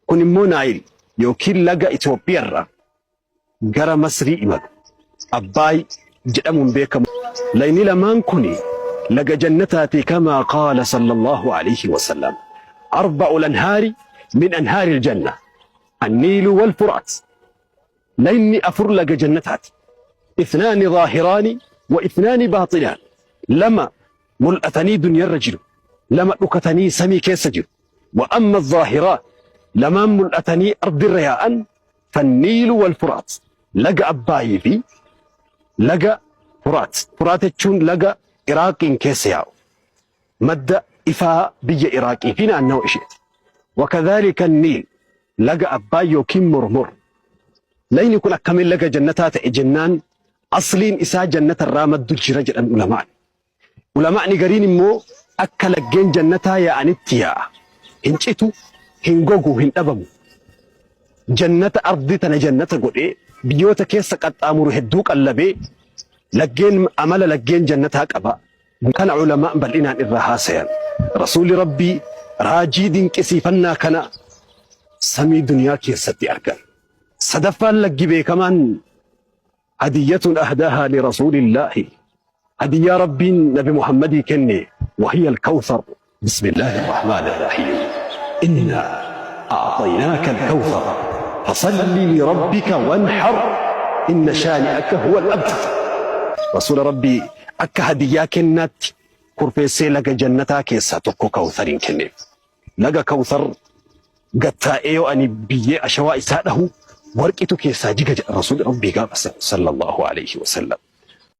Kun immoo Naayil yookiin laga Itoophiyaarraa gara Masrii imalu Abbaay jedhamuun beekamu. Layni lamaan kuni laga jannataati kamaa qaala sallallahu alayhi wasallam. Arba'u lanhaari min anhaari aljanna. Anniilu wal furaat. Layni afur laga jannataati. Ithnaani zaahiraani wa ithnaani baaxinaan. Lama mul'atanii duniyarra jiru. Lama dhukatanii samii keessa jiru. Wa amma zaahiraan lamaan mul'atanii ardirra yaa'an fanniilu wal furaat. Laga Abbaayii fi laga Furaat. Furaat jechuun laga Iraaqiin keessa yaa'u. Madda ifaa biyya Iraaqii fi naannawa isheeti. Wakadhaalika Niil laga Abbaay yookiin Mormor. Layni kun akkamiin laga jannataa ta'e jennaan asliin isaa jannata irraa maddu jira jedhan ulamaan. Ulamaa'ni gariin immoo akka laggeen jannataa yaa'anitti yaa'a. Hin citu, hin gogu, hin dhabamu. Jannata ardi tana jannata godhee biyyoota keessa qaxxaamuru hedduu qallabee laggeen amala laggeen jannataa qaba. Kana ulamaan bal'inaan irraa haasayan. Rasuulli Rabbii raajii dinqisiifannaa kana samii duniyaa keessatti argan. Sadaffaan laggi beekamaan hadiyyatun ahdaahaa li rasuulillaahi hadiyyaa Rabbiin Nabi Muhammadii kenne wahiya al-kawthar. Bismillaahi ar-rahmaani ar-rahiim. Innaa a'xaynaaka al-kawthar fasalli lirabbika wanhar inna shaani'aka huwa al-abtar. Rasuula Rabbii akka hadiyyaa kennaatti kurfeessee laga jannataa keessaa tokko kawthariin kenneef. Laga Kawthar gad taa'ee yoo ani biyyee ashawaa isaa dhahu warqitu keessaa jiga jedha Rasuulli Rabbii gaafa san sallallahu alayhi wasallam.